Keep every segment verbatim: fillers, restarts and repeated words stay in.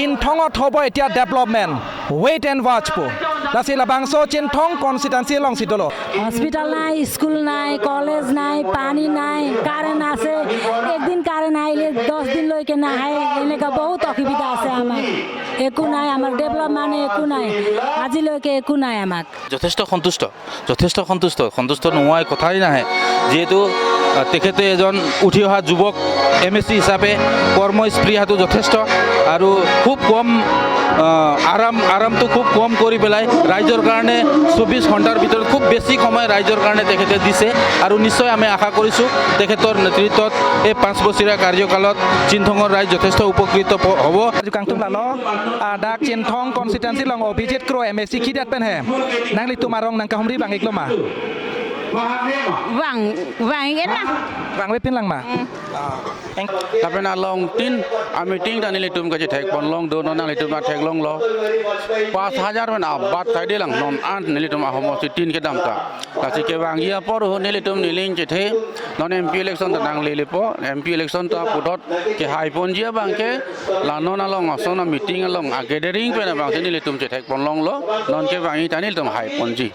Chinthongot hobo etia development, wait and watch pu. Lasi labangso Chinthong constituency alongsi dolo. Hospital নাই, স্কুল নাই, কলেজ নাই, পানি নাই, কারেন্ট আছে, একদিন কারেন্ট আহিলে দশ দিনলৈকে নাহে। এনেকা বহুত অসুবিধা আছে আমাৰ। একো নাই, আমাৰ ডেভেলপ মানে একো নাই, আজিলৈকে একো নাই আমাক। যথেষ্ট সন্তুষ্ট, যথেষ্ট সন্তুষ্ট, সন্তুষ্ট নোহোৱা কথাই নাহে। যিহেতু, আহ, তেখেতে এজন উঠি অহা যুৱক এম এ চি হিচাপে কৰ্মস্পৃহাটো যথেষ্ট আৰু খুব কম, আহ, আৰাম, আৰামটো খুব কম কৰি পেলাই ৰাইজৰ কাৰণে চৌবিশ ঘণ্টাৰ ভিতৰত খুব বেছি সময় ৰাইজৰ কাৰণে তেখেতে দিছে আৰু নিশ্চয় আমি আশা কৰিছোঁ তেখেতৰ নেতৃত্বত এই পাঁচ বছৰীয়া কাৰ্যকালত চিনথঙৰ ৰাইজ যথেষ্ট উপকৃত প-, হ'ব। Kangtum lalo, ah, dak Chinthong constituency along Abhijit Kro M A C kidat pen he. Nanglitum arong nangkahumri bang-iklo ma? Bang, bang-ik na. Bang-ve pin lang ma? Hmm. Ah, eng- Lapen along tin a meeting ta nelitum kachethek ponlong do, non nanglitum ta theklonglo. Pas hajar pen abat saide lang non an nelitum ahomosti tin kedam ta. Lasi kevangji apor ho nelitum neling chethe, non M P election ta nanglelepo, M P election ta puthot kehai ponji abang ke, la non along ason a meeting along a gathering pen abang si nelitum chethek ponlonglo, non kevangji ta nelitum hai ponji.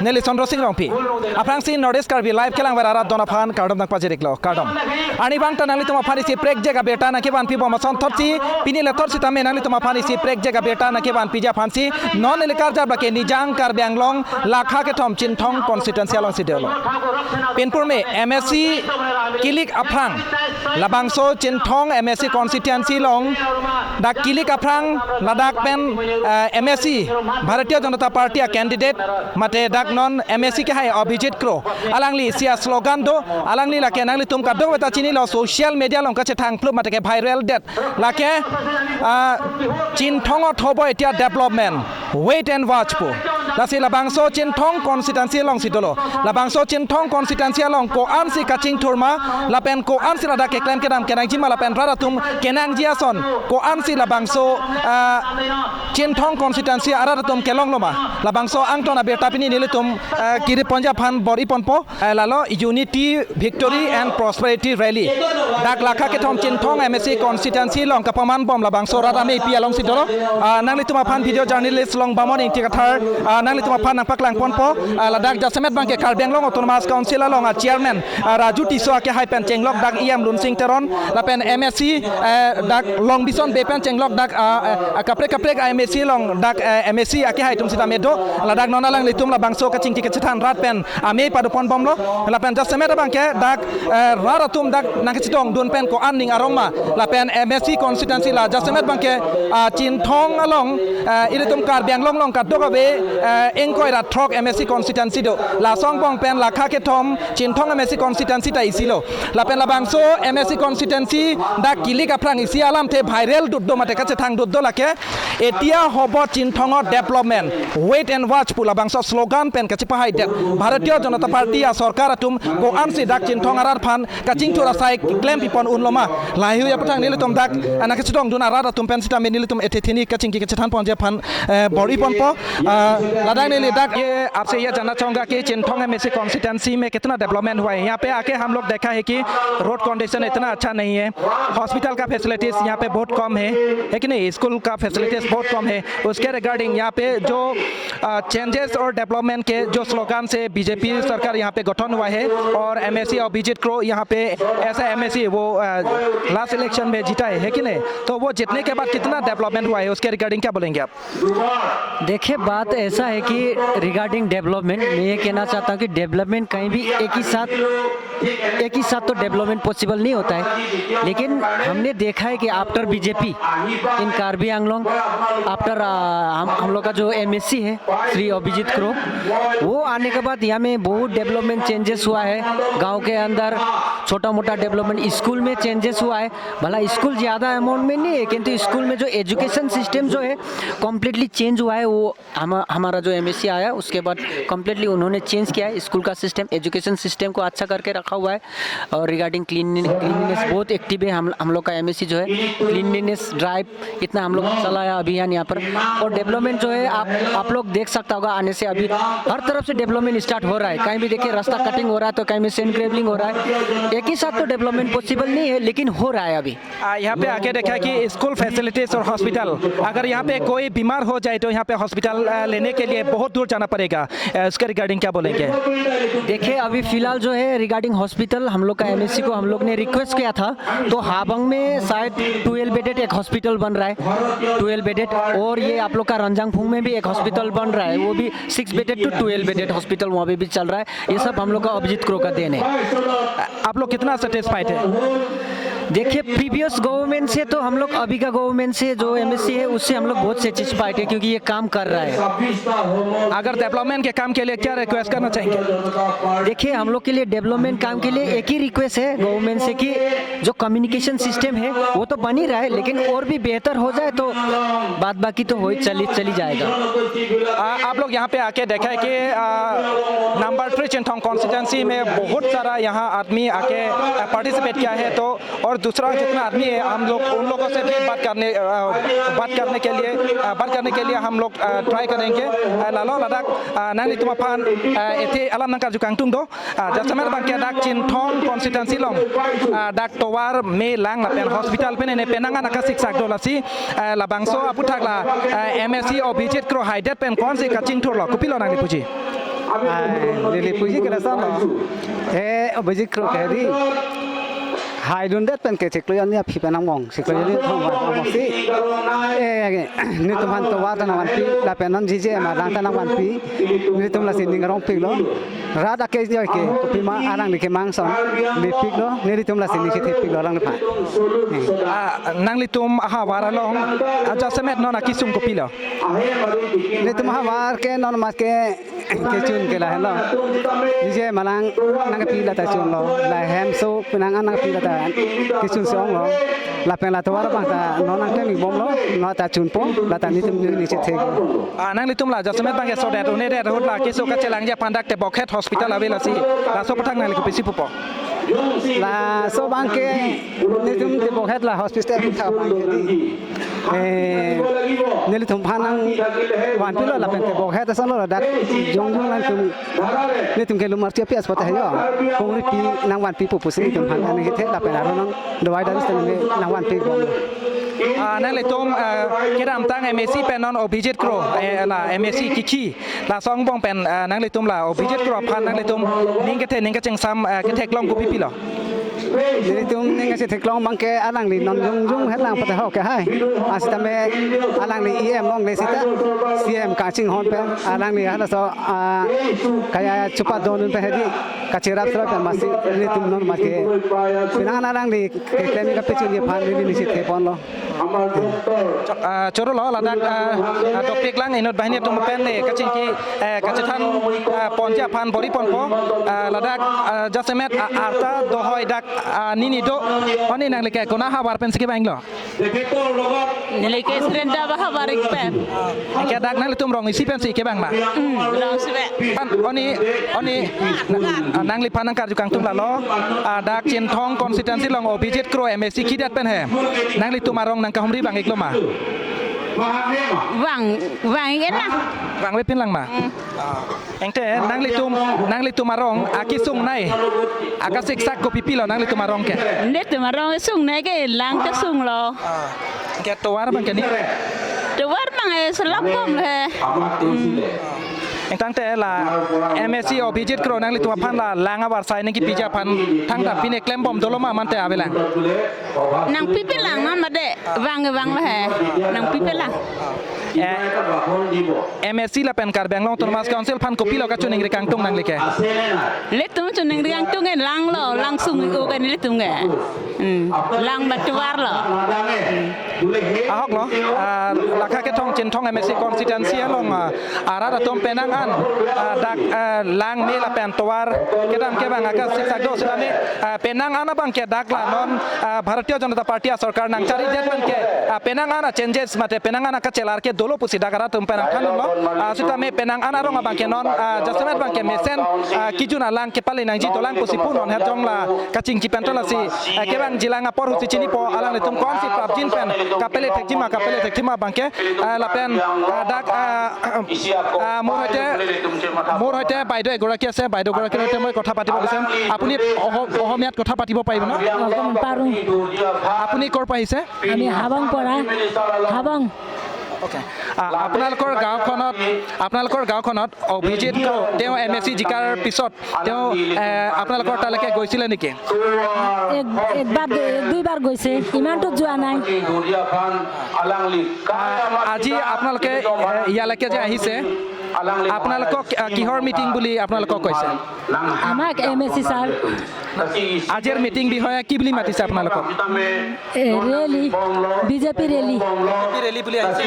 Neli Chandra Sing Rongpi. Aphrangsi North East Karbi Live kelang vera rat don aphan kardom nangpajir-iklo, kardom. Arnivang ta nanglitum aphan isi prekjak abirta nangkevanpi bom asonthotsi, pini lethot sitame nanglitum aphan isi prekjak abirta nangkevanpiji aphansi, non neli karjap lake Nijang Karbi Anglong lakha kethom Chinthong constituency alongsi dolo. Pinpurme M A C kilik aphrang, labangso Chinthong M A C constituency along dak kilik aphrang ladak pen, eh, M A C Bharatiya Janata Party a candidate mate dak non M A C kehai Abhijit Kro alangli isi a slogan do, alangli lake nanglitum kadokave ta chinilo, social media along kachethang phlup mate ke viral det lake, ah, Chinthongot hobo etia development, wait and watch pu. Lasi labangso Chinthong constituency alongsi dolo. Labangso Chinthong constituency along ko-ansi kachingthur ma, lapen ko-ansi ladak keklem kedam kenangji ma, lapen rat atum kenangji ason ko-ansi labangso, ah, Chinthong constituency arat atum kelonglo ma, labangso angton abirta pini nelitum, ah, kiri ponji aphan bor-i ponpo. Eh, lalo Unity, Victory and Prosperity Rally dak lakha kethom Chinthong M A C constituency along kapaman bom labangso rat ameipi alongsi dolo. Ah, nanglitum aphan video journalist Longbamon Ingti Kathar, ah, nanglitum aphan nangpaklang ponpo. Ah, ladak jasemet abangke Karbi Anglong Autonomous Council along a chairman, ah, Raju Tisso akehai pen chenglok dak E M Lunsing Teron, lapen M A C, eh, dak Longbison Bey pen chenglok dak, ah, eh, kaprek kaprek a M A C along dak, eh, M A C akehai atum sitame do, ladak non alanglitum labangso kachingki kachethan rat pen amei pado pon bomlo, lapen jasemet abangke dak, eh, rat atum dak nangkachetongdun pen ko-an ning arong ma, lapen M A C constituency la jasemet abangke, ah, Chinthong along, eh, ilitum Karbi Anglong along kadokave, eh, ingkoi ra throk M A C constituency do, laso angbong pen lakha kethom Chinthong M A C constituency ta isilo, lapen labangso M A C constituency dak kilik aphrang isi alamthe viral dut do mate kachethang dut do lake, etia hobo Chinthongot development, wait and watch pu labangso slogan pen kachepahai det Bharatiya Janata Party a sorkar atum ko-ansi dak Chinthong arat aphan kachingthur asai klempi pon unlo ma. Laheihui apathang nelitum dak, ah, nangkachetongdun arat atum pen sitame nelitum ethe theni kachingki kachethan ponji aphan, eh, bor-i ponpo. Ah, ladak neli dak, ये आपसे ये जानना चाहूंगा कि चिंथोंग MAC constituency में कितना डेवलपमेंट हुआ है? यहाँ पे आके हम लोग देखा है कि रोड कंडीशन इतना अच्छा नहीं है, हॉस्पिटल का फैसिलिटीज यहाँ पे बहुत कम है, है कि नहीं? स्कूल का फैसिलिटीज बहुत कम है। उसके रिगार्डिंग यहाँ पे जो, अ, चेंजेस और डेवलपमेंट के जो स्लोगन से बीजेपी सरकार यहाँ पे गठन हुआ है और एमएसी अभिजीत क्रो यहाँ पे ऐसा एमएसी वो, अ, लास्ट इलेक्शन में जीता है, है कि नहीं? तो वो जीतने के बाद कितना डेवलपमेंट हुआ है, उसके रिगार्डिंग क्या बोलेंगे आप? देखिए, बात ऐसा है कि रिगार्डिंग डेवलपमेंट, मैं ये कहना चाहता हूँ कि डेवलपमेंट कहीं भी एक ही साथ, एक ही साथ तो डेवलपमेंट पॉसिबल नहीं होता है। लेकिन हमने देखा है कि after BJP in Karbi Anglong, after हम हम लोग का जो एमएसी है श्री अभिजीत क्रो, वो आने के बाद यहाँ में बहुत डेवलपमेंट चेंजेस हुआ है। गांव के अंदर छोटा मोटा डेवलपमेंट, स्कूल में चेंजेस हुआ है। भला स्कूल ज़्यादा अमाउंट में नहीं है, किंतु स्कूल में जो एजुकेशन सिस्टम जो है कम्प्लीटली चेंज हुआ है। वो हम हमारा जो एमएसी आया, उसके बाद कम्प्लीटली उन्होंने चेंज किया है स्कूल का सिस्टम, एजुकेशन सिस्टम को अच्छा करके रखा हुआ है। और रिगार्डिंग क्लीन क्लीनलीनेस बहुत एक्टिव है हम हम लोग का एमएसी जो है, क्लीनलीनेस ड्राइव इतना हम लोग चलाया अभियान यहाँ पर। और डेवलपमेंट जो है, आप आप लोग देख सकता होगा, आने से अभी हर तरफ से डेवलपमेंट स्टार्ट हो रहा है। कहीं भी देखिए, रास्ता कटिंग हो रहा है, तो कहीं में सैंड ग्रेवलिंग हो रहा है। एक ही साथ तो डेवलपमेंट पॉसिबल नहीं है, लेकिन हो रहा है अभी। आ, यहाँ पे आके देखा कि स्कूल फैसिलिटीज और हॉस्पिटल, अगर यहाँ पे कोई बीमार हो जाए तो यहाँ पे हॉस्पिटल, आ, लेने के लिए बहुत दूर जाना पड़ेगा। आ, उसके रिगार्डिंग क्या बोलेंगे? देखिए, अभी फिलहाल जो है, रिगार्डिंग हॉस्पिटल, हम लोग का एमएसी को हम लोग ने रिक्वेस्ट किया था, तो हाबंग में शायद ट्वेल्व बेडेड एक हॉस्पिटल बन रहा है, ट्वेल्व बेडेड। और ये आप लोग का रंजांगफोंग में भी एक हॉस्पिटल बन रहा है, वो भी six bedded to twelve bedded hospital वहाँ पे भी चल रहा है। ये सब हम लोग का अभिजीत क्रो का देन है। आप लोग कितना सेटिस्फाइड है? देखिए, प्रीवियस गवर्नमेंट से तो हम लोग अभी का गवर्नमेंट से जो एमएसी है, उससे हम लोग बहुत सेटिस्फाइड है, क्योंकि ये काम कर रहा है। अगर डेवलपमेंट के काम के लिए क्या रिक्वेस्ट करना चाहेंगे? देखिए, हम लोग के लिए डेवलपमेंट काम के लिए एक ही रिक्वेस्ट है गवर्नमेंट से कि जो कम्युनिकेशन सिस्टम है, वो तो बन ही रहा है, लेकिन और भी बेहतर हो जाए तो बाद बाकी तो हो ही चली चली जाएगा। आ, आप लोग यहाँ पे आके देखा है कि, आ, नंबर थ्री चिंगथोंग कॉन्स्टिट्यूएंसी में बहुत सारा यहाँ आदमी आके, आ, पार्टिसिपेट किया है, तो और दूसरा जितना आदमी है, हम लोग उन लोगों से भी बात करने, आ, बात करने के लिए, आ, बात करने के लिए हम लोग, आ, ट्राई करेंगे। आ, lalo ladak, uh, nanglitum aphan, uh, athe alam nangkarju kangtung do. Ah, jasemet abangke dak Chinthong constituency along, ah, dak tovar me lang lapen hospital pen ne penang an kasiksak do lasi, ah, labangso aputhak la, ah, M A C Abhijit Kro haidet pen konsi kachingthurlo, kopilo nangli puji? Ah, neli puji ke lason lo. Eh, Abhijit Kro ke ri haidundet pen ke chiklo jonni aphi pen nangvang, chiklo jonni thom vang si. Eh, netum aphan tovar ta nangvanpi, lapen non J J M alang ta nangvanpi, netum lasi ning arongpiklo. Rat ake joi ke, kopima alangli kemang ason mepiklo, nelitum lasi ning kethepiklo alangliphan. Hmm. Ah, nanglitum ahavar along, ah, jasemet non akesung kopilo? Netum ahavar ke non mat ke, kechun ke lahenlo. J J M alang nangkepi lata chunlo, la hemso penang an nangkepi lata kechun si-onglo. Lapen la tovar abang ta non nangklem-ik bomlo, non ta chunpo, lata netum ning chethe. Ah, nanglitum la jasemet abangke sodet, unedet ahut la keso kachelangji aphan dak Tebokhet hospital ave lasi, laso aputhak nangli kopisi pupo? Laso abangke netum Tebokhet la hospital aputhak abangke di, eh, nelitum aphan nangvanpilo lapen Tebokhet asonlo dak jongjong nangtum, netum kelum arti api aspot ayo, kongripi nangvanpipo pusi netum aphan nangkethe lapen aro nang dawai dari sitame nangvanpi bomlo. Ah, nanglitum, ah, kedamtang M A C pen non Abhijit Kro, eh, la M A C kiki, laso angbong pen, ah, nanglitum la Abhijit Kro aphan nanglitum ning kethe ning kachingsam, ah, ketheklong kopipilo? Nelitum ning kachetheklong abangke alangli non jongjong het lang pate ho ke hai. Asitame alangli E M longle sita C M kachinghon pen alangli halaso, ah, kaya chupa don pen hedi kacherap sera pen masi netum non mat ke penang an alangli keklem kapechunji aphan neli ning chethe ponlo. Ah, choro lo ladak, ah, ah, dopik lang inut banghini atum pen ne kachingki, eh, kachethan, ah, ponji aphan bor-i ponpo, ah, ladak, ah, jasemet, ah, arta dohoi dak, ah, nini do, oni nangli ke kona havar pensi kevanglo? Neli ke Srenda ba havar ik pen. Ke dak nanglitum rong isi pensi kevang ma? Hmm, rong isi pen. Aphan, oni, oni, na-, ah, nangliphan nangkarju kangtung lalo, ah, dak Chinthong constituency along Abhijit Kro M A C kidet pen he, nanglitum arong nangkahumri vang-iklo ma? Vang, vang-ik na. Vangvepin lang ma? Hmm. Ah. Engte nanglitum, nanglitum arong akesung nei, akasiksak kopipilo nanglitum arong ke? Netum arong sungnei ke lang kesunglo. Ah. Ke tovar abangke ni? Tovar abang eh selak bom le. Hmm. Engtangte la M A C Abhijit Kro nanglitum aphan la lang avarsai nangkepiji aphan thangta pine klembom dolo ma mante avelang? Nangpipelang non mate, vang vanglo he. Nangpipelang. Eh, M A C lapen Karbi Anglong Autonomous Council aphan kopilo kachiningri kangtung nanglike? Ilitum chiningri kangtung ke lang lo, langsung ko kan ilitum ke. Hmm. Lang batuar lo. Ahok lo, ah, lake kethom Chinthong M A C constituency along, ah, arat atum penang an, ah, dak, ah, lang me lapen tovar kedam kevang akasik sak do sitame, ah, penang an abang ke dak la non, ah, Bharatiya Janata Party asorkar nangcharidet abang ke, ah, penang an a-changes mate penang an akachelar ke dolo pusi dak arat atum penang than lo. Ah, sitame penang an arong abang ke non, ah, jasemet abang ke mesen, ah, kejun alang kepale nangji dolang pusi pu non het jong la kachingki pen ta lasi, ah, kevangji lang apor husi chinipo, alanglitum ko-ansi prapjin pen kapele thekji ma kapele thekji ma abang ke, ah, lapen, ah, dak, ah, ah, মোৰ সৈতে, মোৰ সৈতে বাইদেউ এগৰাকী আছে, বাইদেউ গৰাকীৰ সৈতে মই কথা পাতিব বিচাৰিম। আপুনি অস-, অসমীয়াত কথা পাতিব পাৰিব ন? অকণমান পাৰোঁ। আপুনি ক'ৰ পৰা আহিছে? আমি হাবং পৰা। হাবং। অ'কে। আ, আপোনালোকৰ গাঁওখনত, আপোনালোকৰ গাঁওখনত অভিজিত কো, তেওঁ M A C জিকাৰ পিছত তেওঁ, এ, আপোনালোকৰ তালৈকে গৈছিলে নেকি? এক, একবাৰ গৈ-, এক দুইবাৰ গৈছে, ইমানটো যোৱা নাই। আ, আজি আপোনালোকে, এ, ইয়ালৈকে যে আহিছে, আপোনালোকক, আ, কিহৰ মিটিং বুলি আপোনালোকক কৈছে? আমাক M A C ছাৰ। আজিৰ মিটিং বিষয়ে কি বুলি মাতিছে আপোনালোকক? এ, rally, BJP rally. BJP rally বুলি আহিছে।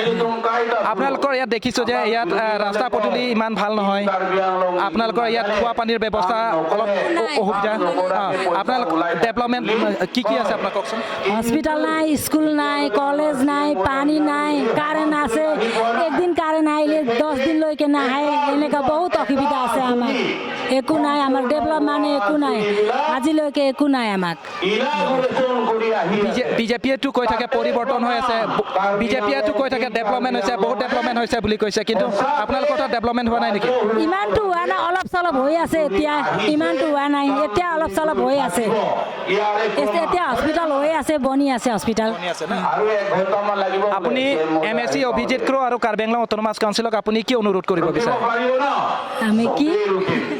আপোনালোকৰ ইয়াত দেখিছো যে ইয়াত, আ, ৰাস্তা পদূলি ইমান ভাল নহয়। আপোনালোকৰ ইয়াত খোৱা পানীৰ ব্যৱস্থা অলপ অ-, অসুবিধা। আ, আপোনালোক ডেভেলপমেণ্ট, আ, কি কি আছে আপোনাক কওকচোন? হস্পিটেল নাই, স্কুল নাই, কলেজ নাই, পানী নাই, কাৰেণ্ট আছে, একদিন কাৰেণ্ট আহিলে দহ দিনলৈকে নাহে, এনেকুৱা বহুত অসুবিধা আছে আমাৰ। একো নাই আমাৰ, ডেভেলপ মানে একো নাই, আজিলৈকে একো নাই আমাক। বিজে-, বিজেপিয়েতো কৈ থাকে পৰিৱৰ্তন হৈ আছে, বিজেপিয়েতো কৈ থাকে ডেভেলপমেণ্ট হৈছে, বহুত ডেভেলপমেণ্ট হৈছে বুলি কৈছে, কিন্তু আপোনালোকৰ তাত ডেভেলপমেণ্ট হোৱা নাই নেকি? ইমানটো হোৱা নাই, অলপ চলপ হৈ আছে এতিয়া, ইমানটো হোৱা নাই, এতিয়া অলপ চলপ হৈ আছে। এ-, এতিয়া হস্পিটেল হৈ আছে, বনি আছে হস্পিটেল। আপুনি M A C অভিজিত কো আৰু কাৰ্বি আংলং অট'নমাছ কাউন্সিলক আপুনি কি অনুৰোধ কৰিব বিচাৰে? আমি কি?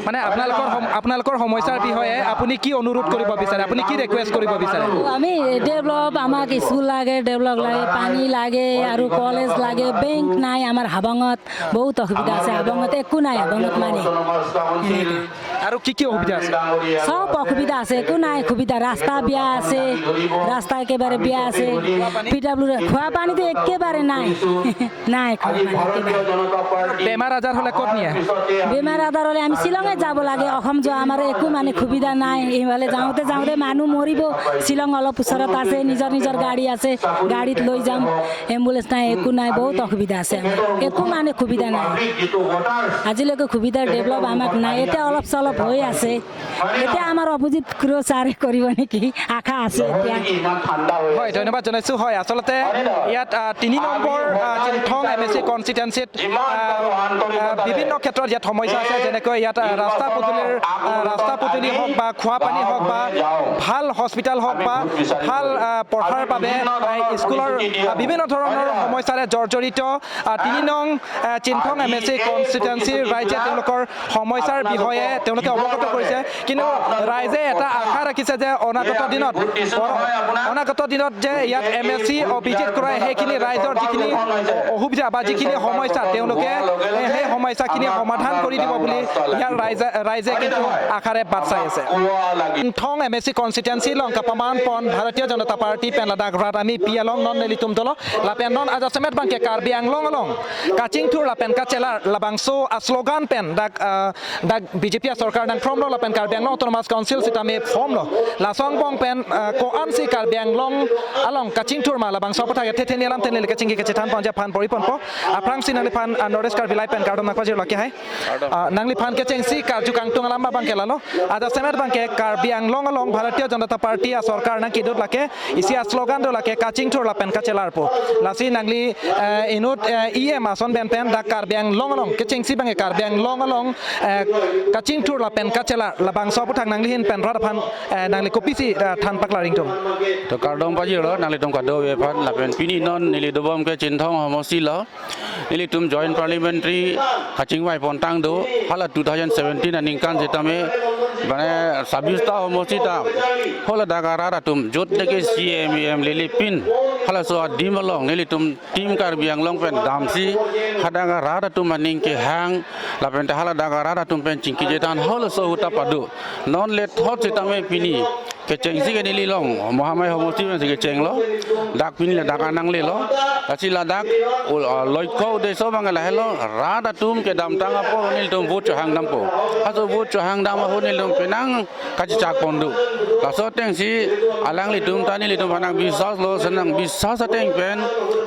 মানে আপোনালোকৰ সম-, আপোনালোকৰ সমস্যাৰ বিষয়ে আপুনি কি অনুৰোধ কৰিব বিচাৰে? আপুনি কি ৰিকুৱেষ্ট কৰিব বিচাৰে? আমি ডেভেলপ, আমাক স্কুল লাগে, ডেভেলপ লাগে, পানী লাগে আৰু কলেজ লাগে, বেংক নাই আমাৰ হাবঙত। বহুত অসুবিধা আছে, হাবঙত একো নাই, হাবঙত মানে। এনেকে। আৰু কি কি অসুবিধা আছে? সব অসুবিধা আছে, একো নাই সুবিধা। ৰাস্তা বেয়া আছে, ৰাস্তা একেবাৰে বেয়া আছে। পি ডাব্লিউ খোৱা পানীটো একেবাৰে নাই। নাই খোৱা পানী একেবাৰে। বেমাৰ আজাৰ হ'লে ক'ত নিয়ে? বেমাৰ আজাৰ হ'লে আমি শ্বিলঙে যাব লাগে, অসম যোৱা আমাৰ একো মানে সুবিধা নাই। এইফালে যাওঁতে যাওঁতে মানুহ মৰিব। শ্বিলং অলপ ওচৰত আছে, নিজৰ নিজৰ গাড়ী আছে, গাড়ীত লৈ যাম। এম্বুলেন্স নাই, একো নাই, বহুত অসুবিধা আছে আমাৰ। একো মানে সুবিধা নাই। আজিলৈকে সুবিধাৰ ডেভেলপ আমাক নাই। এতিয়া অলপ চলপ হৈ আছে। এতিয়া আমাৰ অভিজিত কো ছাৰে কৰিব নেকি? আশা আছে এতিয়া। হয়, ধন্যবাদ জনাইছো। হয়, আচলতে ইয়াত, আহ, তিনি নম্বৰ, আহ, চিনথং M A C কনষ্টিটুৱেঞ্চিত, আহ, আহ, বিভিন্ন ক্ষেত্ৰত ইয়াত সমস্যা আছে, যেনেকৈ ইয়াত, আহ, ৰাস্তা পদূলিৰ, আহ, ৰাস্তা পদূলি হওক বা খোৱা পানী হওক বা ভাল হস্পিটেল হওক বা ভাল, আহ, পঢ়াৰ বাবে, আহ, স্কুলৰ, আহ, বিভিন্ন ধৰণৰ সমস্যাৰে জৰ্জৰিত, আহ, তিনি নং, আহ, চিনথং M A C কনষ্টিটুৱেঞ্চিৰ ৰাইজে তেওঁলোকৰ সমস্যাৰ বিষয়ে তেওঁলোকে অৱগত কৰিছে। কিন্তু ৰাইজে এটা আশা ৰাখিছে যে অনাগত দিনত, অনাগত দিনত যে ইয়াত M A C অভিজিত কোৱে সেইখিনি ৰাইজৰ যিখিনি অসুবিধা বা যিখিনি সমস্যা তেওঁলোকে, এ, সেই সমস্যাখিনি সমাধান কৰি দিব বুলি ইয়াৰ ৰাইজে, ৰাইজে কিন্তু আশাৰে বাট চাই আছে। Thong M A C constituency along kapaman pon Bharatiya Janata Party pen ladak rat ami pi along non nelitum dolo lapen non ajasemet abangke Karbi Anglong along kachingthur lapen kachelar labangso a slogan pen dak, ah, dak B J P asorkar nangthromlo lapen Karbi Anglong Autonomous Council sitame formlo. Laso angbong pen, ah, ko-ansi Karbi Anglong along kachingthur ma labangso aputhak thethe ni alam tenle kachingki kachethan ponji aphan pori ponpo. Aphrangsi nangliphan, ah, North East Karbi Live pen kardom nangpajirlo ke hai. Ah, nangliphan kechengsi karju kangtung alam abangke lalo. Ajasemet abangke Karbi Anglong along Bharatiya Janata Party asorkar nangkedut lake isi a slogan do lake kachingthur lapen kachelarpo. Lasi nangli, eh, inut, eh, E M ason pen pen dak Karbi Anglong along kechengsi abangke Karbi Anglong along, eh, kachingthur lapen kachelar labangso aputhak nangli ahin pen rat aphan, eh, nangli kopisi, eh, than paklar ingtung. To kardom pajirlo nanglitum kadokave aphan lapen pini non neli dobom ke Chinthong homosti lo. Nelitum Joint Parliamentary kachingvai pontang do, hala two thousand seventeen aningkan sitame, mane sabista homosti ta, hala dak arat atum, jot deke C M, E M lele pin, Halaso adim along nelitum Team Karbi Anglong pen damsi hadak arat atum aning kehang lapen ta haladak arat atum pen chingki chethan halaso ahut ta pado. Non lethot sitame pini kechengsi ke neli along Mahamai homosti pensi kechenglo. Dak pini ladak ananglelo. Lasi ladak ul-, ah, loiko udeso abang lahelo, rat atum kedamtang apor nelitum vote chohang dampo. Halaso vote chohang dam ahut nelitum penang kachechak pon do. Laso atengsi alanglitum ta nelitum aphan nang biswas lo, senang biswas ateng pen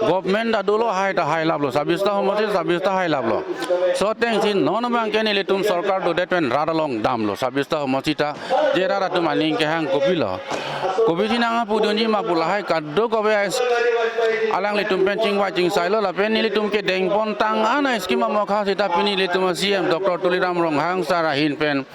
government ta dolo, hai ta hailaplo, sabis ta homosti sabis ta hailaplo. Laso atengsi non abangke nelitum sorkar dodet pen rat along damlo, sabis ta homosti ta, je rat atum aning kehang kopilo. Kopisi nang apudunji ma pu lahai kadokave ais-, alanglitum pen chingvai chingsailo lapen nelitum kedeng pon tang an a-scheme amokha sita pini nelitum a-C M Doctor Tuliram Ronghang sir ahin pen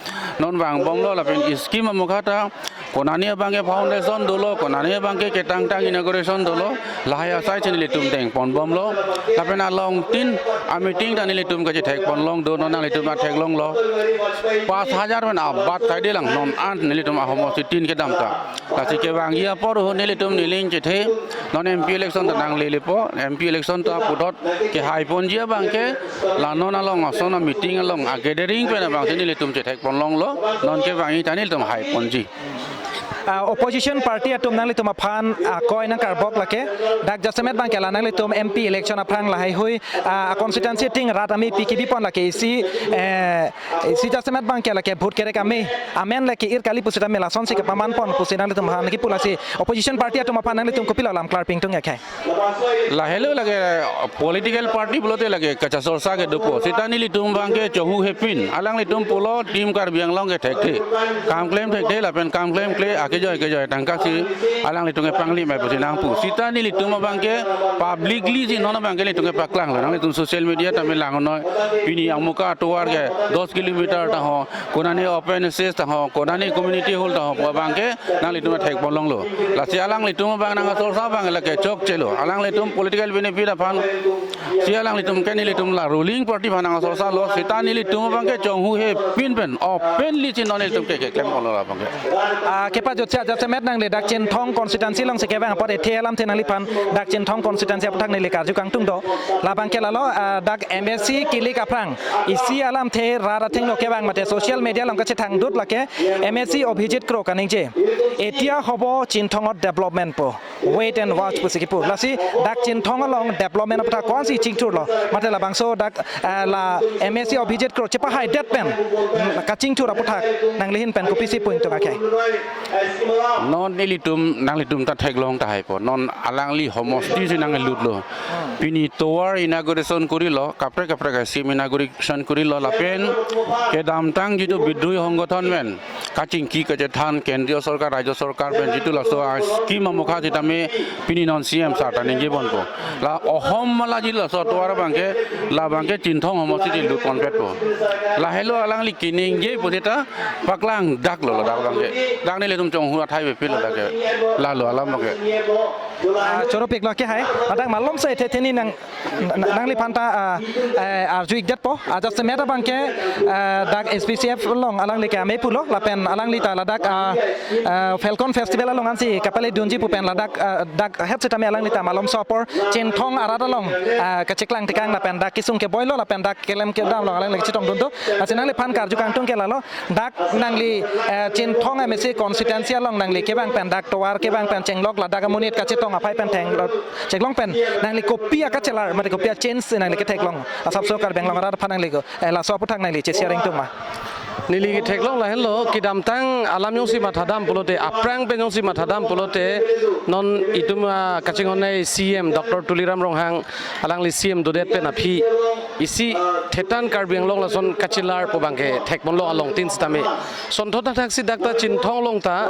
non vangbomlo lapen scheme amokha ta konane abangke foundation dolo, konane abangke ketangtang inauguration dolo, lahai asai si nelitum deng ponbomlo. Lapen along tin a-meeting ta nelitum kachethek ponlong do, non nanglitum ta theklonglo. Pas hajar pen abat kaidelang non an nelitum ahomosti tin kedam ta. Lasi kevangji apor ahut nelitum neling chethe, non M P election ta nanglelepo, M P election ta puthot kehai ponji abangke, la non along ason a-meeting along a-gathering pen abangsi nelitum chethek ponlonglo, non kevangji ta nelitum hai ponji. Ah, opposition party atum nanglitum aphan, ah, koi nangkarbok lake, dak jasemet abangke la nanglitum M P election aphrang lahaihui, ah, constituency ting rat amepi kebi pon lake isi, eh, isi jasemet abangke lake vote kerek ame, amen lake ir kali pusitame lasonsi kepaman pon pusi nanglitum aphan kipu, lasi opposition party atum aphan nanglitum kopilo alam klarping tung akhai. Lahelo lake political party pulote lake kachachorcha ke dopo. Sita nelitum abangke chonghu hepin. Alanglitum pulo Team Karbi Anglong ke thekthe. Kam klem thekthe lapen kam klemkle akejoi kejoi tangka si alanglitum ke pangli mai pusi nangpu. Sita nelitum abangke publicly si non abangke nelitum ke paklanglo. Nanglitum social media tame langnoi. Pini amokha atovar ke dos kilometer ta ho. Konane open space ta ho, konane community hall ta ho, pu abangke nanglitum thek ponlonglo. Lasi alanglitum abang nang achorcha abang lake chokchelo. Alanglitum political benefit aphan si alanglitum ke nelitum la ruling party aphan nang achorchalo. Sita nelitum abangke chonghu hepin pen openly si non nelitum ke keklem ponlo abangke. Ah, kepajutsi ajasemet nangli dak Chinthong constituency alongsi kevang apot ethe alamthe nangliphan dak Chinthong constituency aputhak neli karju kangtung do. Labangke lalo, ah, dak M A C kilik aphrang isi alamthe rat athengno kevang mate social media along kachethangdut lake M A C Abhijit Kro kaningje, "এতিয়া হ'ব চিনথঙত development" po, "Wait and watch" pusi kipu. Lasi dak Chinthong along development aputhak ko-ansi chingthurlo? Mate labangso dak, eh, la M A C Abhijit Kro chepahaidet pen, mm, kachingthur aputhak nanglihin pen kopisi pu ingtung akhai? Non nelitum, nanglitum ta theklong tahai po. Non alangli homosti si nanglutlo. Pini tovar inauguration korilo, kaprek kaprek a-scheme inauguration korilo, lapen kedamtang jitu bidrohi songgothon pen kachingki kachethan kendriya sorkar, rajya sorkar pen jitu laso a-scheme amokha sitame pini non C M sir ta ningje ponpo. La ahom mala ji laso tovar abangke, labangke Chinthong homosti si lut ponpetpo. Lahelo alangli keningje pusita paklangdaklo ladak abangke. Dak nelitum chonghu athai bepil ladak ke. Lalo alam abangke. Ah, choro piklo akhai. Ladak malomso ethe theni nang, na-, nangliphan ta, ah, eh, arju-ikdetpo. Ajasemet abangke, ah, dak S P C F along alangli ke ame pulo, lapen alangli ta ladak, ah, ah, Falcon Festival along ansi kapaledunji pu pen ladak, ah, dak het sitame alangli ta malomso apor Chinthong arat along, ah, kacheklang tekang lapen dak kesung keboilo lapen dak kelem kedam along alangli kachetongdun do. Lasi nangliphan karju kangtung ke lalo, dak nangli, eh, Chinthong M A C constituency along nangli kevang pen dak tovar kevang pen chenglok ladak amonit kachetong aphai pen thenglo, chenglok pen nangli kopi akachelar mate kopi a-change nangli ketheklong? Asapso Karbi Anglong arat aphan nangli ko, eh, laso aputhak nangli che-sharing tung ma? Neli ketheklong lahenlo, kedamtang alam jongsi mathadam pulote, aphrang pen jongsi mathadam pulote, non itum, ah, kachinghon nei C M Doctor Tuliram Ronghang alangli C M dodet pen aphi isi thetan Karbi Anglong lason kachelar pu abangke thekponlo along tin sitame. Sonthot thakthak si dak ta Chinthong along ta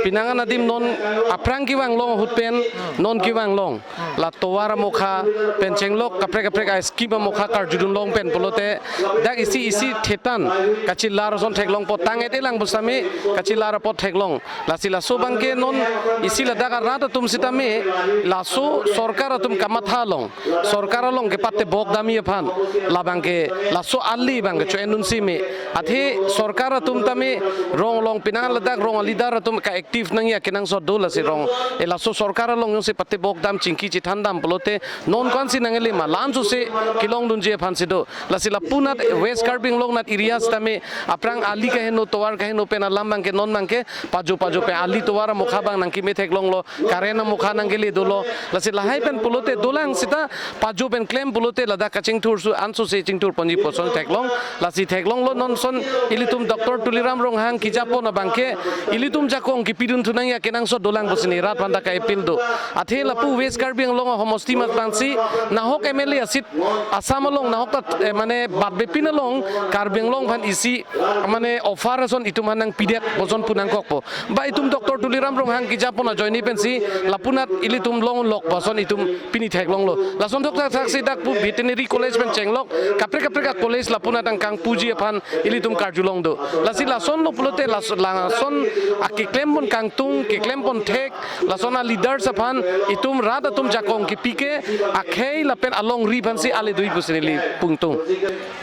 penang an adim non aphrang kevanglong ahut pen non kevanglong la tovar amokha pen chenglok kaprek kaprek a-scheme amokha karjudunlong pen pulote dak isi isi thetan kachelar ason theklongpo, tang-et-elang pusitame kachelar apot theklong. Lasi laso abangke non isi ladak arat atum sitame laso sorkar atum kamatha along, sorkar along kepatebok damji aphan, Labang ke laso ali abang ke cho-en dunsi me. Athe sorkar atum tame rong along pinang ladak rong a-leader atum ka-active nangji akenangsot do lasi rong. E laso sorkar along jongsi patebok dam chingki chethan dam pulote non ko-ansi nangkele ma, la-an sose kelong dunji aphansi do. Lasi lapu anat West Karbi Anglong anat area sitame aphrang ali kaheno tovar kaheno pen alam abang ke non abang ke pajo pajo pen ali tovar amokha abang nangkeme theklonglo, current amokha nangkele dolo. Lasi lahai pen pulote dolang seta pajo pen klem pulote ladak kachingthur su-an sose chingthur ponji puson theklong. Lasi theklonglo non ason ilitum Doctor Tuliram Ronghang kejapon abang ke ilitum jakong kepidun thu nangji akenangsot dolang pusi ne rat aphan ta ka-appeal do. Athe lapu West Karbi Anglong ahomosti mat abangsi nahok M L A a-seat Assam along nahok ta, eh, mane batbepin along Karbi Anglong aphan isi mane offer ason itum aphan nangpidet puson pu nangkokpo. Ba itum Doctor Tuliram Ronghang kejapon ajoine pensi lapu anat ilitum longlok puson itum pini theklonglo. Lason thokthak thaksi dak pu veterinary college pen chenglok kaprek kaprek a-college lapu anat angkang puji aphan ilitum karjulong do. Lasi lasonlo pulote las-, lason akeklem pon kangtung, keklem pon thek, lason a-leaders aphan itum rat atum jakong kepi ke akhei lapen alongri aphansi ale dui pusi neli pungtung.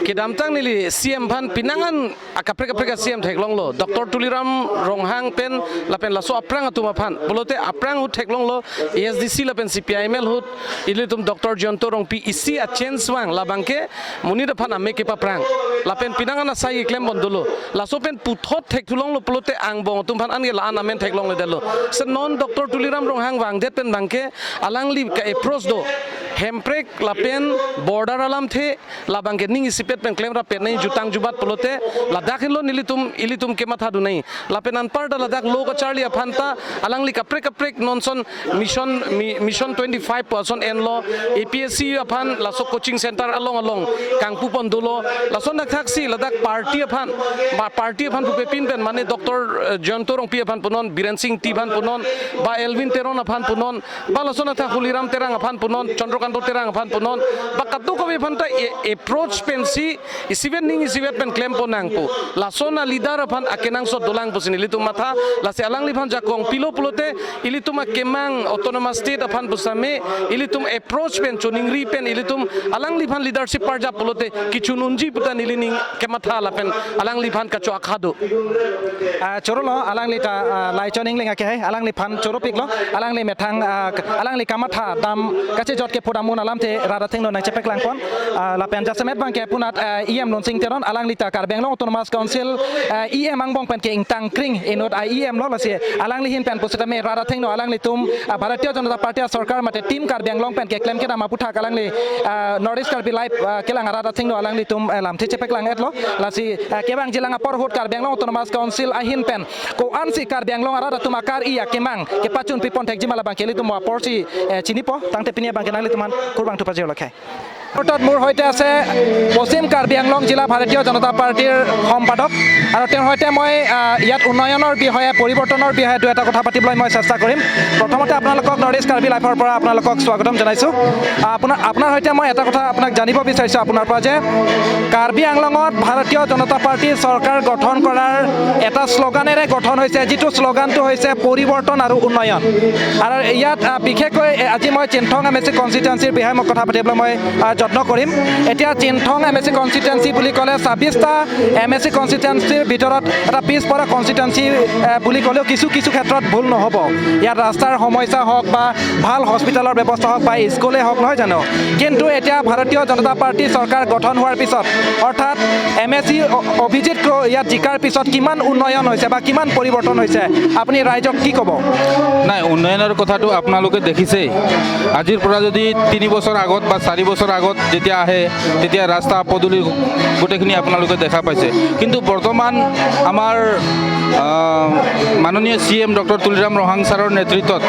Kedamtang neli C M aphan pinang an akaprek kaprek a-C M theklonglo. Doctor Tuliram Ronghang pen lapen laso aphrang atum aphan. Pulote aphrang ahut theklonglo A S D C lapen C P I M L ahut ilitum Doctor Jayanta Rongpi isi a-change vang labang ke monit aphan amek kepaphrang. Lapen pinang an asai keklem pon dolo. Laso pen puthot thekthulonglo pulote angbong atum aphan anke la-an amen theklongledetlo. Se non Doctor Tuliram Ronghang vangdet pen abang ke alangli ka-approach do. Hemprek lapen border alamthe labang ke ning isipet pen klemrap pen nai jutang jubat pulote ladak henlo nelitum ilitum kematha dun nai. Lapen anparta ladak lo kacharli aphan ta alangli kaprek kaprek non ason mission mi-, mission twenty-five pu ason enlo, A P S C aphan laso coaching center along along kangpu pon dolo. Lason dak thaksi ladak party aphan, ba party aphan pupepin pen mane Doctor, eh, Jayanta Rongpi aphan punon, Biren Singh Engti aphan punon, ba Elwin Teron aphan punon, ba lason atha Holiram Terang aphan punon, Chandrakanta Terang aphan punon, ba kadokave aphan ta e-, approach pensi isivet ning isivet pen klem pon nangpo. Lason a-leader aphan akenangsot dolang pusi nelitum matha, lasi alangliphan jakong pilo pulote ilitum akemang autonomous state aphan pusitame ilitum approach pen choningri pen ilitum alangliphan leadership parjap pulote kechun unji puta nelining kematha lapen alangliphan kacho-akha do. Ah, chorolo, alangli ta, ah, lai choningling ake hai, alangliphan choropiklo, alangli methang, ah, k-, alangli kamatha dam kachejot kepho dam un alamthe rat athengno nangchepeklang pon, ah, lapen jasemet abang ke pu anat, ah, E M Lunsing Teron, alangli ta Karbi Anglong Autonomous Council, ah, E M angbong pen ke ingtang kring inut a-E M lo, lasi alangli ahin pen pusitame rat athengno alanglitum, ah, Bharatiya Janata Party asorkar mate Team Karbi Anglong pen keklem kedam aputhak alangli, ah, North East Karbi Live, ah, kelang arat athengno alanglitum, eh, lamthe chepeklang-etlo. Lasi, eh, kevangjilang apor ahut Karbi Anglong Autonomous Council ahin pen ko-ansi Karbi Anglong arat atum akar-i akemang kepachun pipon thekji ma labang ke ilitum aporsi, eh, chinipo, tangte pini abang ke nanglitum aphan kurvangthu pajirlo khei. অৰ্থাৎ মোৰ সৈতে আছে পশ্চিম কাৰ্বি আংলং জিলা ভাৰতীয় জনতা পাৰ্টীৰ সম্পাদক আৰু তেওঁৰ সৈতে মই, আহ, ইয়াত উন্নয়নৰ বিষয়ে, পৰিৱৰ্তনৰ বিষয়ে দুই এটা কথা পাতিবলৈ মই চেষ্টা কৰিম। প্ৰথমতে আপোনালোকক নৰ্থ ইষ্ট কাৰ্বি লাইভৰ পৰা আপোনালোকক স্বাগতম জনাইছোঁ। আহ, আপোনাৰ, আপোনাৰ সৈতে মই এটা কথা আপোনাক জানিব বিচাৰিছোঁ আপোনাৰ পৰা যে কাৰ্বি আংলঙত ভাৰতীয় জনতা পাৰ্টী চৰকাৰ গঠন কৰাৰ এটা শ্লোগানেৰে গঠন হৈছে, যিটো শ্লোগানটো হৈছে পৰিৱৰ্তন আৰু উন্নয়ন। আৰু ইয়াত, আহ, বিশেষকৈ, এ, আজি মই চিনথং এম এ চি কনষ্টিটুৱেঞ্চিৰ বিষয়ে মই কথা পাতিবলৈ মই, আহ, যত্ন কৰিম। এতিয়া চিনথং এম এ চি কনষ্টিটুৱেঞ্চি বুলি ক'লে ছাব্বিছটা এম এ চি কনষ্টিটুৱেঞ্চিৰ ভিতৰত এটা পিছপৰা কনষ্টিটুৱেঞ্চি, আহ, বুলি ক'লেও কিছু কিছু ক্ষেত্ৰত ভুল নহ'ব। ইয়াত ৰাস্তাৰ সমস্যা হওক বা ভাল হস্পিটেলৰ ব্যৱস্থা হওক বা স্কুলেই হওক, নহয় জানো? কিন্তু এতিয়া ভাৰতীয় জনতা পাৰ্টী চৰকাৰ গঠন হোৱাৰ পিছত, অৰ্থাৎ এম এ চি অ-, অভিজিত ক্ৰ ইয়াত জিকাৰ পিছত কিমান উন্নয়ন হৈছে বা কিমান পৰিৱৰ্তন হৈছে, আপুনি ৰাইজক কি ক'ব? নাই, উন্নয়নৰ কথাটো আপোনালোকে দেখিছেই। আজিৰ পৰা যদি তিনি বছৰ আগত বা চাৰি বছৰ আগত যেতিয়া আহে, তেতিয়া ৰাস্তা পদূলি গোটেইখিনি আপোনালোকে দেখা পাইছে। কিন্তু বৰ্তমান আমাৰ, আহ, মাননীয় চি এম ডক্টৰ তুলিৰাম ৰংহাং ছাৰৰ নেতৃত্বত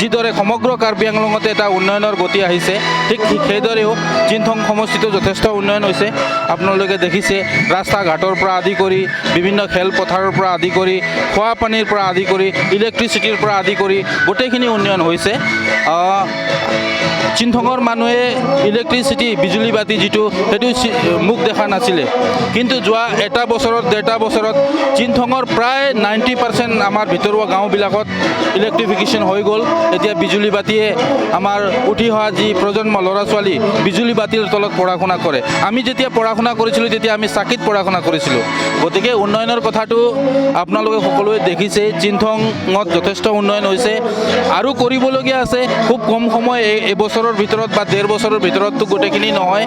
যিদৰে সমগ্ৰ কাৰ্বি আংলঙতে এটা উন্নয়নৰ গতি আহিছে, ঠিক সেইদৰেও চিনথং সমষ্টিতো যথেষ্ট উন্নয়ন হৈছে। আপোনালোকে দেখিছে, ৰাস্তা ঘাটৰ পৰা আদি কৰি, বিভিন্ন খেলপথাৰৰ পৰা আদি কৰি, খোৱা পানীৰ পৰা আদি কৰি, ইলেক্ট্ৰিচিটিৰ পৰা আদি কৰি গোটেইখিনি উন্নয়ন হৈছে। আহ, চিনথঙৰ মানুহে ইলেক্ট্ৰিচিটি বিজুলী বাতি যিটো, সেইটো চি-, মুখ দেখা নাছিলে। কিন্তু যোৱা এটা বছৰত, ডেৰটা বছৰত চিনথঙৰ প্ৰায় নাইণ্টি পাৰ্চেণ্ট আমাৰ ভিতৰুৱা গাঁওবিলাকত ইলেক্ট্ৰিফিকেশ্যন হৈ গ'ল। এতিয়া বিজুলী বাতিয়ে আমাৰ উঠি অহা যি প্ৰজন্ম ল'ৰা ছোৱালী বিজুলী বাতিৰ তলত পঢ়া শুনা কৰে। আমি যেতিয়া পঢ়া শুনা কৰিছিলোঁ, তেতিয়া আমি চাকিত পঢ়া শুনা কৰিছিলোঁ। গতিকে উন্নয়নৰ কথাটো আপোনালোকে সকলোৱে দেখিছে, চিনথঙত যথেষ্ট উন্নয়ন হৈছে আৰু কৰিবলগীয়া আছে। খুব কম সময়, এই, এইবছৰৰ ভিতৰত বা ডেৰ বছৰৰ ভিতৰততো গোটেইখিনি নহয়।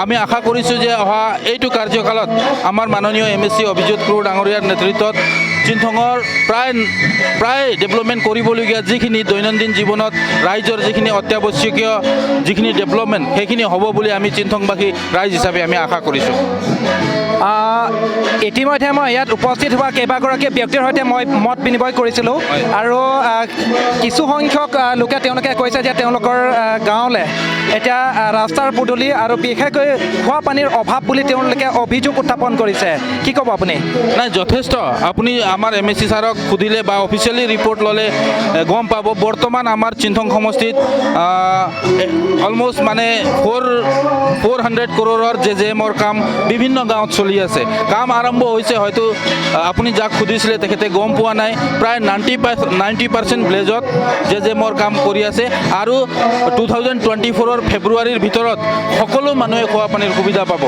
আমি আশা কৰিছোঁ যে অহা এইটো কাৰ্যকালত আমাৰ মাননীয় এম এ চি অভিজিত কুৰ ডাঙৰীয়াৰ নেতৃত্বত চিনথঙৰ প্ৰায়, প্ৰায় ডেভেলপমেণ্ট কৰিবলগীয়া যিখিনি দৈনন্দিন জীৱনত ৰাইজৰ যিখিনি অত্যাৱশ্যকীয় যিখিনি ডেভেলপমেণ্ট, সেইখিনি হ'ব বুলি আমি চিনথংবাসী ৰাইজ হিচাপে আমি আশা কৰিছোঁ। আহ, ইতিমধ্যে মই ইয়াত উপস্থিত হোৱা কেইবাগৰাকী ব্যক্তিৰ সৈতে মই মত বিনিময় কৰিছিলোঁ। হয়। আৰু, আহ, কিছু সংখ্যক, আহ, লোকে তেওঁলোকে কৈছে যে তেওঁলোকৰ, আহ, গাঁৱলৈ এতিয়া, আহ, ৰাস্তাৰ পদূলি আৰু বিশেষকৈ খোৱা পানীৰ অভাৱ বুলি তেওঁলোকে অভিযোগ উত্থাপন কৰিছে। কি ক'ব আপুনি? নাই, যথেষ্ট। আপুনি আমাৰ এম এ চি ছাৰক সুধিলে বা অফিচিয়েলি ৰিপৰ্ট ল'লে, এ, গম পাব। বৰ্তমান আমাৰ চিনথং সমষ্টিত, আহ, এ, অলমষ্ট মানে ফ'ৰ, ফ'ৰ হাণ্ড্ৰেড কৰোৰৰ জে জে এমৰ কাম বিভিন্ন গাঁৱত চলি আছে। কাম আৰম্ভ হৈছে, হয়তো, আহ, আপুনি যাক সুধিছিলে তেখেতে গম পোৱা নাই। প্ৰায় নাইণ্টি পাৰ্চেণ্ট, নাইণ্টি পাৰ্চেণ্ট ভিলেজত জে জে এমৰ কাম কৰি আছে আৰু টু থাউজেণ্ড টুৱেণ্টি ফ'ৰৰ ফেব্ৰুৱাৰীৰ ভিতৰত সকলো মানুহে খোৱা পানীৰ সুবিধা পাব,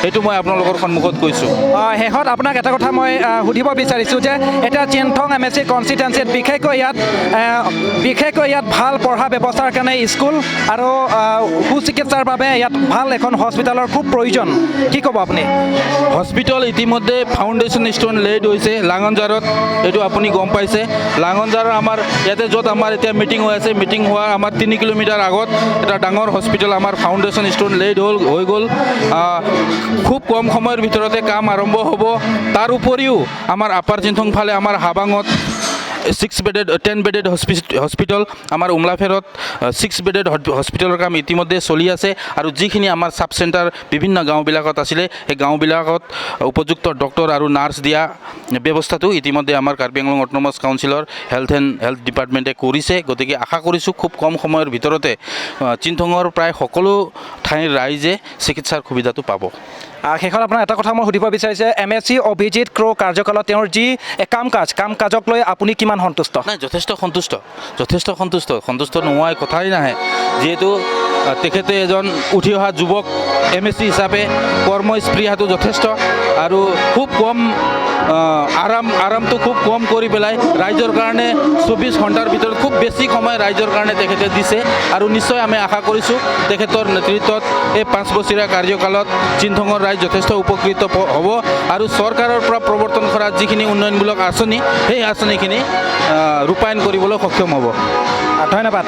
সেইটো মই আপোনালোকৰ সন্মুখত কৈছোঁ। আহ, শেষত আপোনাক এটা কথা মই, আহ, সুধিব বিচাৰিছোঁ যে এতিয়া চিনথং এম এ চি কনষ্টিটুৱেঞ্চিত বিশেষকৈ ইয়াত, আহ, বিশেষকৈ ইয়াত ভাল পঢ়া ব্যৱস্থাৰ কাৰণে স্কুল আৰু, আহ, সুচিকিৎসাৰ বাবে ইয়াত ভাল এখন হস্পিটেলৰ খুব প্ৰয়োজন। কি ক'ব আপুনি? হস্পিটেল ইতিমধ্যে ফাউণ্ডেশ্যন ষ্টোন লেইড হৈছে লাঙনজাৰত, এইটো আপুনি গম পাইছে। লাঙনজাৰৰ আমাৰ ইয়াতে য'ত আমাৰ এতিয়া মিটিং হৈ আছে, মিটিং হোৱাৰ আমাৰ তিনি কিলোমিটাৰ আগত এটা ডাঙৰ হস্পিটেল আমাৰ ফাউণ্ডেশ্যন ষ্টোন লেইড হ'ল, হৈ গ'ল। আহ, খুব কম সময়ৰ ভিতৰতে কাম আৰম্ভ হ'ব। তাৰ উপৰিও আমাৰ আপাৰ চিনথং ফালে আমাৰ হাবাঙত ছিক্স বেডেড, টেন বেডেড হস্পি-, হস্পিটেল, আমাৰ উমলাফেৰত, আহ, ছিক্স বেডেড হট-, হস্পিটেলৰ কাম ইতিমধ্যে চলি আছে আৰু যিখিনি আমাৰ ছাব চেণ্টাৰ বিভিন্ন গাঁওবিলাকত আছিলে, সেই গাঁওবিলাকত উপযুক্ত ডক্টৰ আৰু নাৰ্ছ দিয়া ব্যৱস্থাটো ইতিমধ্যে আমাৰ কাৰ্বি আংলং অট'নমাছ কাউন্সিলৰ হেল্থ এণ্ড, হেল্থ ডিপাৰ্টমেণ্টে কৰিছে। গতিকে আশা কৰিছোঁ খুব কম সময়ৰ ভিতৰতে, আহ, চিনথঙৰ প্ৰায় সকলো ঠাইৰ ৰাইজে চিকিৎসাৰ সুবিধাটো পাব। আহ, শেষত আপোনাক এটা কথা মই সুধিব বিচাৰিছোঁ, এম এ চি অভিজিত কুৰ কাৰ্যকালত তেওঁৰ যি, এ, কাম কাজ, কাম কাজক লৈ আপুনি কিমান সন্তুষ্ট? নাই, যথেষ্ট সন্তুষ্ট, যথেষ্ট সন্তুষ্ট। সন্তুষ্ট নোহোৱাৰ কথাই নাহে, যিহেতু, আহ, তেখেতে এজন উঠি অহা যুৱক এম এ চি হিচাপে কৰ্মস্পৃহাটো যথেষ্ট আৰু খুব কম, আহ, আৰাম, আৰামটো খুব কম কৰি পেলাই ৰাইজৰ কাৰণে চৌবিছ ঘণ্টাৰ ভিতৰত খুব বেছি সময় ৰাইজৰ কাৰণে তেখেতে দিছে আৰু নিশ্চয় আমি আশা কৰিছোঁ তেখেতৰ নেতৃত্বত এই পাঁচ বছৰীয়া কাৰ্যকালত চিনথঙৰ ৰাইজ যথেষ্ট উপকৃত প-, হ'ব আৰু চৰকাৰৰ পৰা প্ৰৱৰ্তন কৰা যিখিনি উন্নয়নমূলক আঁচনি, সেই আঁচনিখিনি, আহ, ৰূপায়ণ কৰিবলৈ সক্ষম হ'ব। ধন্যবাদ।